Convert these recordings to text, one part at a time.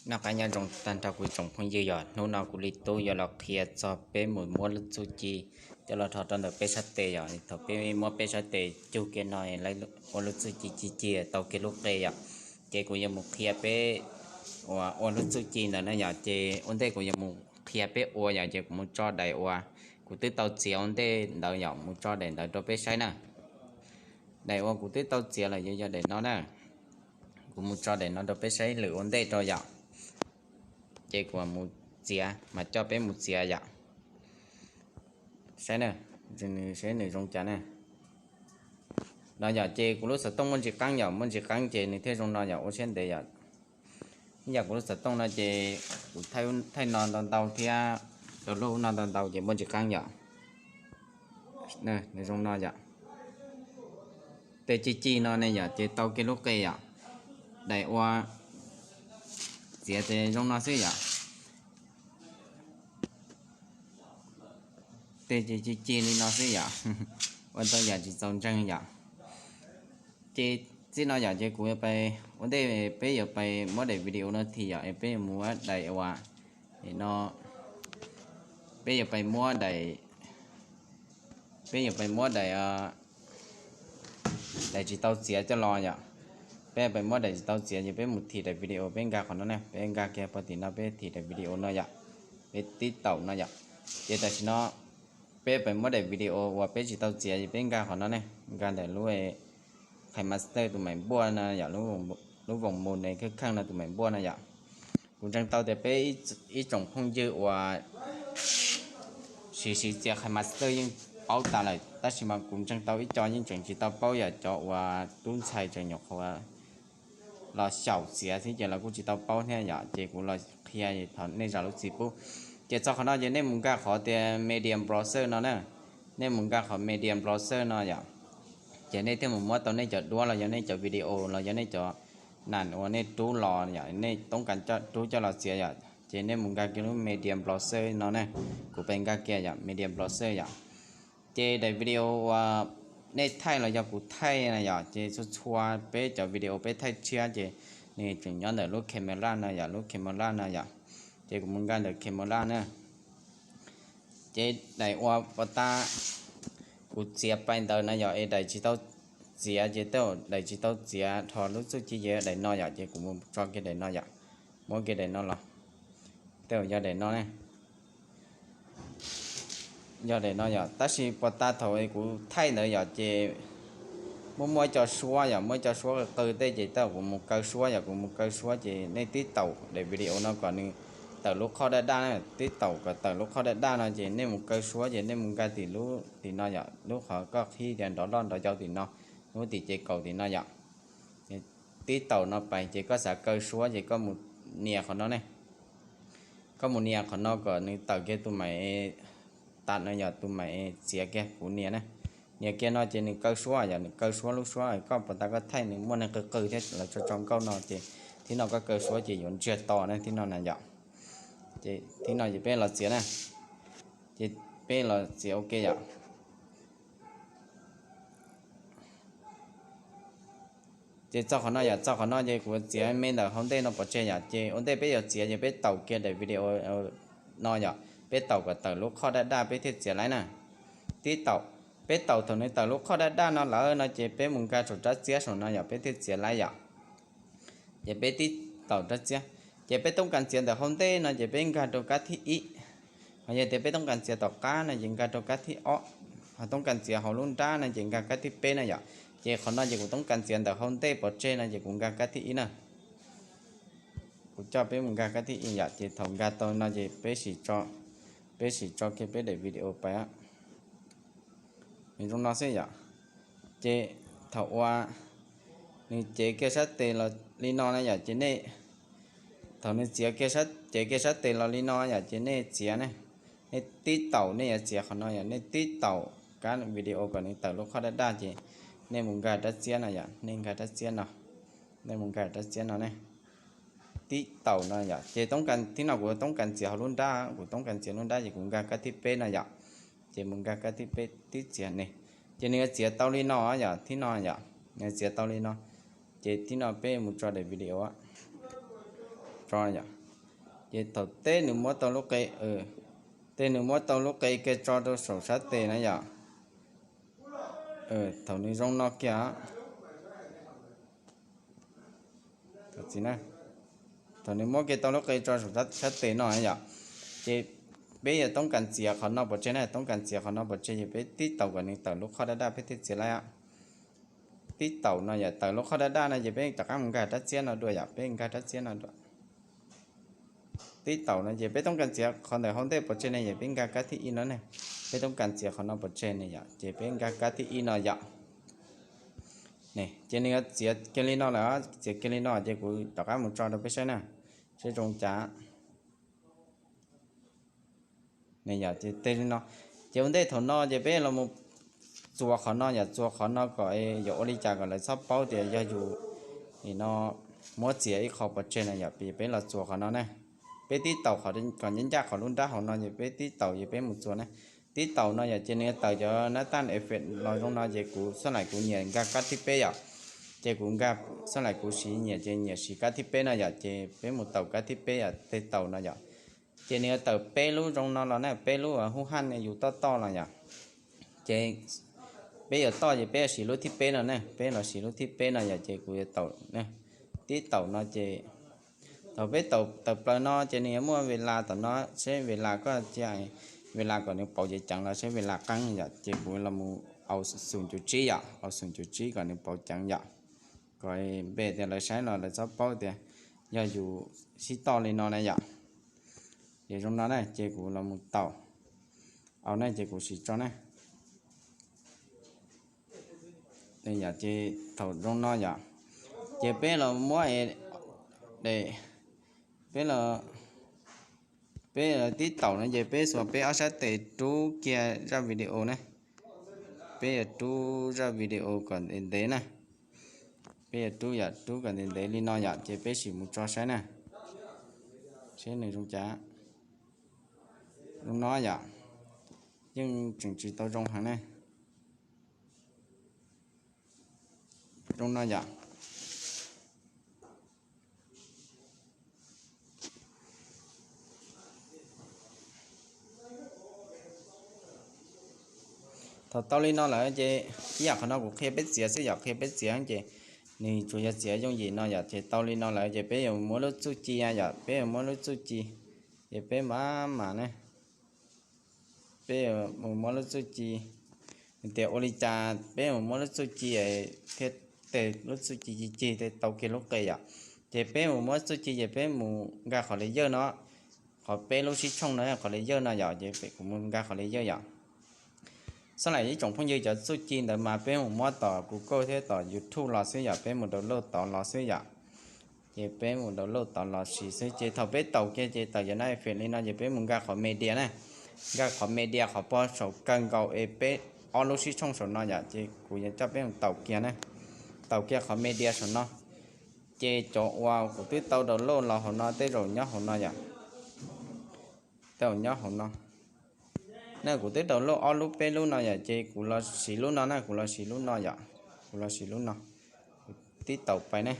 Noj qab nyob zoo tag nrho kuv tsoom phooj ywg yom, hnub no kuv li tub yuav los qhia txog peb mus muab lub txuj ci coj los rho rau ntawm peb sab tes yom. Thaum peb muab peb sab tes cug kiag no, ua lub txuj ci ci ci tau kiag lub qe yom. Ces kuv yuav mus qhia peb ua, ua lub txuj ci ntawd na yom. Ces ua ntej kuv yuav mus qhia peb ua yom, ces kuv mus tso daim uas kuv twb tau txiav ua ntej ntawd yom, mus tso daim ntawd rau peb saib na. Daim uas kuv twb tau txiav lawm yog daim no na. Kuv mus tso daim no rau peb saib lwm ua ntej rau yom. Ces kuv mus txiav mas coj peb mus txiav yom. Saib, saib nws zoo cas na. No yom, ces kuv lub xov tooj muaj ntsis qeeb yom, muaj ntsis qeeb ces nws thiaj zoo no yom, ua siab ntev yom. Ib yam kuv lub xov tooj no ces kuv thaij no ntau ntau thiab, rau lub no ntau ntau ces muaj ntsis qeeb yom. Nws zoo no yom. Tej ci ci no ne yom, ces tau kiag lub qe yom. Daim ua txiav ces zoo no xwb yom. Tej ci ci li no xwb yom. Ua tau yam tsis txaus ntseeg yom. Ces txij no yom, ces kuv ua ntej peb yuav pais muab daim video no this yom, es peb yuav mus daim uas no, peb yuav pais muab daim, peb yuav pais muab daim, daim tsis tau txiav coj los yom. Peb pais muab daim tsis tau txiav ces peb mus this daim video, peb nkag qhov no ne, peb nkag kiag pog tim no peb this daim video no yom. Peb tib taum no yom. Ces tam sim no peb pais muab daim video uas peb tsis tau txiav ces peb nkag qhov no ne, nkag ntawm lub KineMaster tus maim npuaj no yom, lub voos mus ne kheej kheej no tus maim npuaj no yom. Kuv ntseeg tau tias peb ib tsoom phooj ywg uas siv siv txiav KineMaster yeej paub tas lawm, tab sis mas kuv ntseeg tau ib co yeej tseem tsis tau paub yom, cov uas tub ntxhais tseem nyuam qhuav los xyaum txiav xwb ces los kuj tsis tau paub thiab yom, ces kuv los qhia thov nej zam lub txim pub. Ces txog qhov no ces nej mus nkag qhov tias Medium Browser no na, nej mus nkag qhov Medium Browser no yom, ces nej thiaj mus muab tau nej cov duab los yog nej cov video los yog nej cov nam uas nej rub los yom, nej toob kas rub coj los txiav yom, ces nej mus nkag kiag lub Medium Browser no ne, kuv pais nkag kiag yom, Medium Browser yom. Ces daim video uas nej thaij los yog kuv thaij na yom, ces txhua txhua peb cov video peb thaij tshiab ces nws tseem nyob ntawm lub camera no yom, lub camera no yom. Ces kuv mus nkag ntawm camera na. Ces daim uas pos tas kuv txiav pais ntawd no yom, es daim tsis tau txiav ces tej zaum daim tsis tau txiav dhos lub txuj ci ces daim no yom, ces kuv mus tso kiag daim no yom, muab kiag daim no los, tej zaum yog daim no ne. Yog daim no yom, tab sis pos tas thaum kuv thaij ntawd yom, ces muaj muaj ib co suab yom, muaj ib co suab qw tej ces tej zaum kuv mus kaw suab yom, kuv mus kaw suab ces nej tib taum daim video no kom nws tawm lub qhov daj daj na, tib taum kom tawm lub qhov daj daj no ces nej mus kaw suab ces nej mus nkag tim lub tim no yom, lub qhov koj qhib tias nrov loj nrov yau tim no, lub tim ces kaum tim no yom. Tib taum no pais ces koj xav kaw suab ces koj mus nias qhov no ne. Koj mus nias qhov no kom nws tawm kiag tus maim tas no yom, tus maim txiav kiag kuv nias na. Nias kiag no ces nws kaw suab yom, nws kaw suab lub suab koj pos tas koj thaij nws muaj neeg qw qw thiab lawv tso tso nkauj no ces thib no koj kaw suab ces yuav ntsiag to na thib no na yom. Ces thib no ces peb los txiav na, ces peb los txiav ua ke yom. Ces txog qhov no yom, txog qhov no ces kuv txiav me ntawm hauv ntej no pov tseg yom, ces ua ntej peb yuav txiav ces peb taum kiag daim video no yom, peb taum kom tawm lub qhov daj daj peb thiaj txiav laib na. Tib taum, peb taum thaum nws tawm lub qhov daj daj no lawm no ces peb mus nkag saum rab txiab saum no yom, peb thiaj txiav laib yom. Ces peb tib taum rab txiab, ces peb toob kas txiav ntawm hauv ntej no ces peb nkag rau kab thib ib. Ho yog tias peb toob kas txiav tom qab no ces nkag rau kab thib ob. Ho toob kas txiav hauv lub nrab no ces nkag kab thib peb na yom. Ces qhov no ces kuv toob kas txiav ntawm hauv ntej pov tseg no ces kuv nkag kab thib ib na. Kuv coj peb mus nkag kab thib ib yom, ces thaum nkag tau no ces peb sim tso, peb sim tso kiag peb daim video pais. Nws zoo no xwb yom. Ces thaum uas nws cev kiag sab tes los li no na yom, ces nej, thaum nws txiav kiag, cev kiag sab tes los li no yom, ces nej txiav ne, nej tib taum, nej yuav txiav qhov no yom, nej tib taum kab video kom nws tawm lub qhov daj daj ces nej mus nkag rab txiab no yom, nej nkag rab txiab no, nej mus nkag rab txiab no ne. Tib taum no yom, ces toob kas, thib no kuv toob kas txiav hauv lub nrab, kuv toob kas txiav lub nrab ces kuv nkag kab thib peb no yom. Ces mus nkag kab thib peb tib txiav ne, ces nws yuav txiav tau li no yom, thib no yom, nws yuav txiav tau li no. Ces thib no peb mus tso daim video. tso yom. Ces thaum teb nws muab tau lub qe, teb nws muab tau lub qe kiag tso rau saum sab tes na yom. Thaum nws zoo no kiag, thaum nws muab kiag tau lub qe tso saum sab tes no yom, ces peb yuav toob kas txiav qhov no pov tseg na, toob kas txiav qhov no pov tseg ces peb tib taus kom nws tawm lub qhov daj daj peb thiaj txiav laib. Tib taus no yom, tawm lub qhov daj daj no ces peb rov qab mus nkag rab txiab no dua yom, peb nkag rab txiab no dua. Tib taus no ces peb toob kas txiav qhov ntawm hauv ntej pov tseg ne, ces peb nkag kab thib ib no ne. Peb toob kas txiav qhov no pov tseg ne yom, ces peb nkag kab thib ib no yom. Ces nws yuav txiav kiag li no lawm, txiav kiag li no ces kuv rov qab mus tso rau peb saib na, saib zoo cas. Yog ces tej li no, ces ua ntej thaum no ces peb los mus txuas qhov no yom, txuas qhov no kom yuav ua li cas kom lawv txhob paub tias yog yus no muab txiav ib qho pov tseg no yom, peb los txuas qhov no ne. Peb tib taus kom ncaj ncaj qhov lub nrab hauv no ces peb tib taus ces peb mus txuas ne. Tib taus no yom, ces nws tawm cov nab taj effect los zoo no ces kuv xab lais kuv nyiam nkag kab thib peb yom. Ces kuv nkag, xab lais kuv siv nyiam ces nyiam siv kab thib peb no yom, ces peb mus taus kab thib peb yom, tej taus no yom. Ces nws yuav tawm peb lub zoo no los ne, peb lub hub haj yus toj toj los yom. Ces peb yuav toj ces peb yuav siv lub thib peb no ne, peb los siv lub thib peb no yom, ces kuv yuav taus, tib taus no ces thaum peb taus tawm plaws no ces nws yuav muaj ve las tom no, seb ve las koj cia, ve las kom nws pauv ceev ceev los seb ve las qeeb yom, ces kuv los mus au xum cuv tsib yom, au xum cuv tsib kom nws pauv ceev yom, kom npe tias lawv saib los lawv txhob paub tias yog yus sib toj li no na yom. Ces zoo no na ces kuv los mus taus, au na ces kuv siv tso na. Ces thaum zoo no yom, ces peb los muab, peb, peb tib taus no ces peb xuas peb ob sab tes rub kiag zaj video na. Peb yuav rub zaj video kom ntev ntev na. Peb yuav rub yom, rub kom ntev ntev li no yom, ces peb sim mus tso saib na, saib nws zoo cas. Zoo no yom, yeej tseem tsis tau zoo heev ne. Zoo no yom. Thaum tau li no lawm ces ib yam qhov no kuv qhia peb txiav xwb yom, qhia peb txiav ces nws tsuas yog txiav yooj yim no yom. Ces tau li no lawm ces peb yuav muab lub txuj ci yom, peb yuav muab lub txuj ci, ces peb mam mam ne, peb mus muab lub txuj ci, tias ua li cas peb mus muab lub txuj ci thiaj teg lub txuj ci cig cig thiaj tau kiag lub qe yom. Ces peb mus muab txuj ci ces peb mus nkag qhov layer no, qhov peb lub sib tshooj no qhov layer no yom, ces peb kuv mus nkag qhov layer yom. Xab lais ib tsoom phooj ywg, cov txuj ci ntawd mas peb mus muab tom Google thiab tom YouTube los xwb yom, peb mus download tod los xwb yom. Ces peb mus download tod los siv xwb, ces thaum peb taus kiag ces tawm cov nab effect li no ces peb mus nkag qhov media na, nkag qhov media qhov pog saum kawg nkaus es peb ob lub sib tshooj saum no yom, ces kuv yuav coj peb mus taus kiag na, taus kiag qhov media saum no. Ces cov uas kuv twb tau download los hauv no tej zaum nyob hauv no yom, tej zaum nyob hauv no. Na kuv twb download ob lub peb lub no yom, ces kuv los siv lub no na, kuv los siv lub no yom, kuv los siv lub no, kuv tib taus pais ne.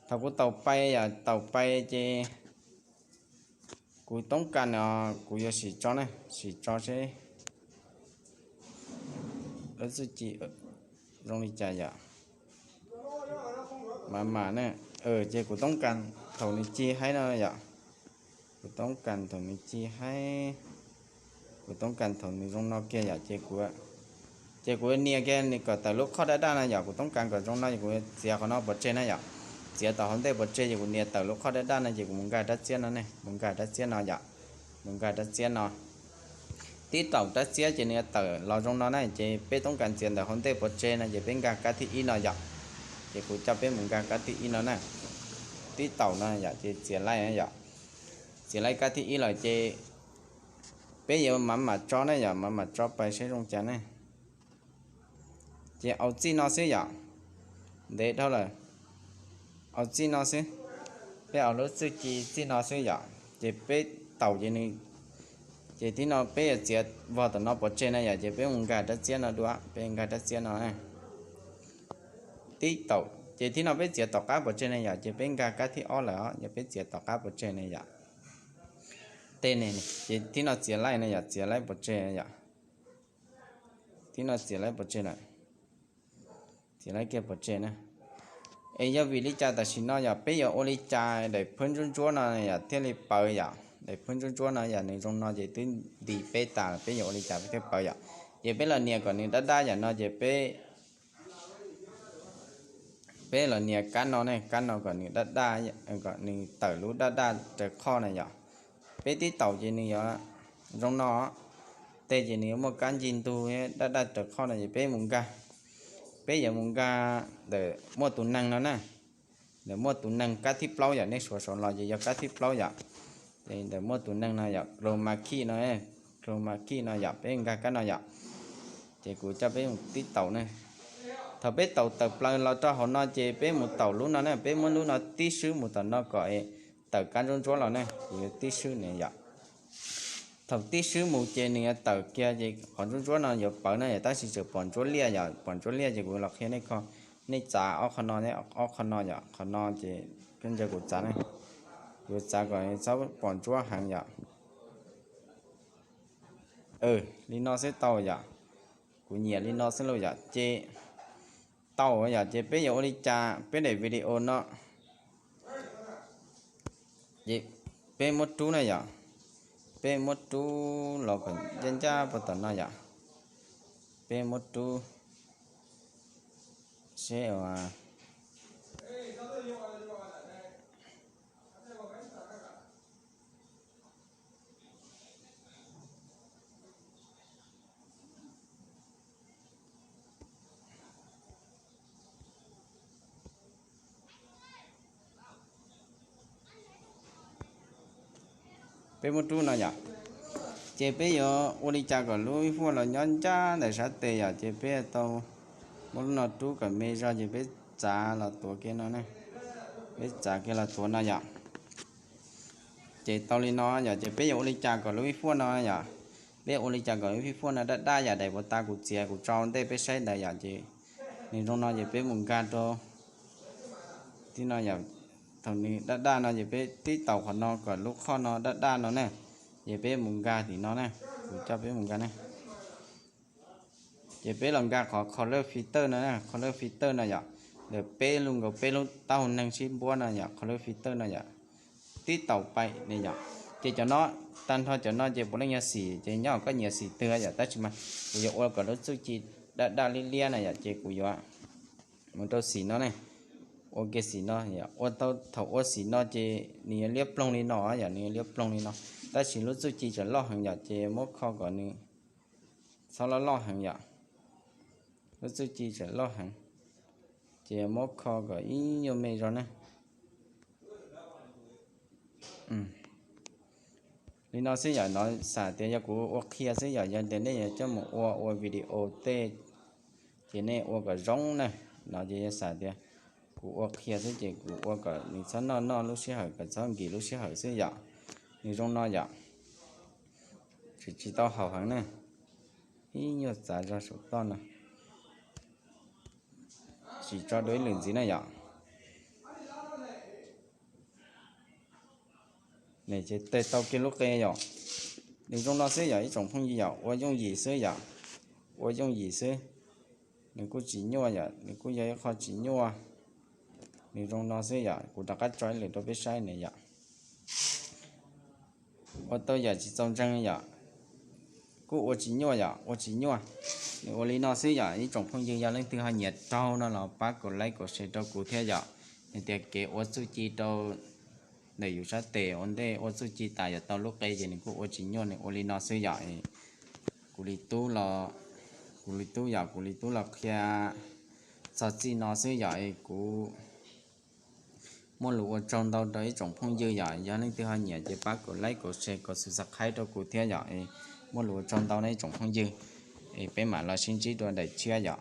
Thaum kuv taus pais yom, taus pais ces kuv toob kas no, kuv yuav sim tso ne, sim tso seb lub txuj ci zoo li cas yom. Mam mam na, ces kuv toob kas thaum nws ci haib no yom, kuv toob kas thaum nws ci haib, kuv toob kas thaum nws zoo no kiag yom, ces kuv, ces kuv nias kiag nws kom tawm lub qhov daj daj no yom, kuv toob kas kom zoo no ces kuv txiav qhov no pov tseg na yom, txiav tom hauv ntej pov tseg ces kuv nias tawm lub qhov daj daj no ces kuv mus nkag rab txiab no ne, mus nkag rab txiab no yom, mus nkag rab txiab no. Tib taus rab txiab ces nws tawm los zoo no na, ces peb toob kas txiav ntawm hauv ntej pov tseg no ces peb nkag kab thib ib no yom. Ces kuv coj peb mus nkag kab thib ib no na. Tib taus no yom, ces txiav laij yom, txiav laij kab thib ib lawm ces peb yuav mam mam tso ne yom, mam mam tso pais saib zoo cas ne. Ces au txij no xwb yom, ntev dhau lawm, au txij no xwb, peb au lub txuj ci txij no xwb yom, ces peb taus ces nws, ces tib no peb yuav txiav vog tom no pov tseg na yom, ces peb mus nkag rab txiab no dua, peb nkag rab txiab no. Tib taus Ces thib no peb txiav tom qab pov tseg ne yom, ces peb nkag kab thib ob lawm os, yog peb txiav tom qab pov tseg ne yom. Tej ne, ces thib no txiav laij ne yom, txiav laij pov tseg yom. Thib no txiav laij pov tseg lawm, txiav laij kiag pov tseg na. Es yog vim li cas tam sim no yog peb yuav ua li cas daim phwb ntsuab ntsuab no yom thiaj li pawv yom? Daim phwb ntsuab ntsuab no yog nws zoo no ces twb nti peb tas, peb yuav ua li cas peb thiaj pawv yom? Ces peb los nias kom nws daj daj yam no ces peb peb los nias kab no ne, kab no kom nws daj daj, kom nws tawm lub daj daj raws qhov na yom. Peb tib taum ces nws yuav zoo no, tej ces nws yuav muaj kab ncig ntug daj daj raws qhov no ces peb mus nkag, peb yuav mus nkag ntawm muaj tus neeg no na. Ntawm muaj tus neeg kab thib plaub yom, nej suav saud los ces yog kab thib plaub yom. Ces ntawm muaj tus neeg no yom, chroma key no, chroma key no yom, peb nkag kab no yom. Ces kuv coj peb mus tib taum ne. Thaum peb taum tawm plaws los rau hauv no ces peb mus taum lub no ne, peb muab lub no tib swb mus tom no kom tawm kab ntsuab ntsuab los ne, kuv yuav tib swb ne yom. Thaum tib swb mus ces nws yuav tawm kiag ces qhov ntsuab ntsuab no yuav pawv na yom, tab sis tseem pom ntsuab liaj yom, pom ntsuab liaj ces kuv los qhia nej ko, nej txav ob qho no, ob qho no yom, qhov no ces koj ntsia kuv txav ne, kuv txav kom txhob pom ntsuab heev yom. Li no xwb tau yom, kuv nyiam li no xwb lauj yom, ces tau yom, ces peb yuav ua li cas peb daim video no, ces peb muab rub na yom, peb muab rub los kom ncaj ncaj puag tom no yom, peb muab rub seb peb muab rub no yom, ces peb yuav ua li cas kom lub vij huaj los nyob ncaj ntawm sab tes yom, ces peb tau muab lub no rub kom me zog ces peb txav los tuav kiag no ne, peb txav kiag los tuav no yom. Ces tau li no yom, ces peb yuav ua li cas kom lub vij huaj no yom, peb ua li cas kom lub vij huaj no daj daj yom, daim puas tas kuv txiav kuv tso ntej peb saib ntawd yom, ces nws zoo no ces peb mus nkag rau tim no yom. Thaum nws daj daj no ces peb tib taum qhov no kom lub qhov no daj daj no na, ces peb mus nkag tim no na, kuv coj peb mus nkag na. Ces peb los nkag qhov color filter no, color filter no yom, ntawm peb lub nkaus peb lub taub hau neeg sib npuab no yom, color filter no yom, tib taum pais ne yom. Ces cov no, tag nrho cov no ces puav leej yog xim, ces nyob koj nyiam xim twg yom, tab sis mas kuv yuav ua kom lub txuj ci daj daj liab liab na yom, ces kuv yuav mus rau xim no ne, ua kiag xim no yom, ua tau thaum ua xim no ces nws yuav liab ploog li no yom, nws yuav liab ploog li no, tab sis lub txuj ci tseem loj heev yom, ces muab kho kom nws txhob loj loj heev yom, lub txuj ci tseem loj heev, ces muab kho kom ib nyuag me zog na. Li no xwb yom, no xav tias yog kuv ua qhia xwb yom, yog tias nej yuav coj mus ua ua video tej ces nej ua kom zoo na, no ces yog xav tias kuv ua qhia xwb ces kuv ua kom nws txhob noj noj lub sij hawm, kom txhob nkim lub sij hawm xwb yom. Nws zoo no yom, tsis tsis tau haum heev na, ib nyuag txav zog saum toj no, tsis tso dua ib lwm ntxiv na yom. Nws ces teg tau kiag lub qe yom. Nws zoo no xwb yom ib tsoom phooj ywg yom, ua yooj yim xwb yom, ua yooj yim xwb. Nws kuj tsis nyuaj yom, nws kuj yog ib qho tsis nyuaj. Nws zoo no xwb yom, kuv rov qab tso ib lwm rau peb saib ne yom. Ua tau yam tsis txaus ntseeg yom, kuj ua tsis nyuaj yom, ua tsis nyuaj. Nws ua li no xwb yom, ib tsoom phooj ywg yog leej twg ho nyiam raug no los pab kom like kom share rau kuv thiab yom. Nws tias kev ua txuj ci rau ntawm yus sab tes ua ntej ua txuj ci tas yuav tau lub qe ces nws kuj ua tsis nyuaj, nws ua li no xwb yom. Kuv li tub los, kuv li tub yom, kuv li tub los qhia txog txij no xwb yom, kuv muaj lus ua tsaug ntau rau ib tsoom phooj ywg yom, yog leej twg ho nyiam ces pab kom like kom share kom subscribe rau kuv thiab yom. Muaj lus ua tsaug ntau na ib tsoom phooj ywg, peb mam los sib ntsib dua daim tshiab yom.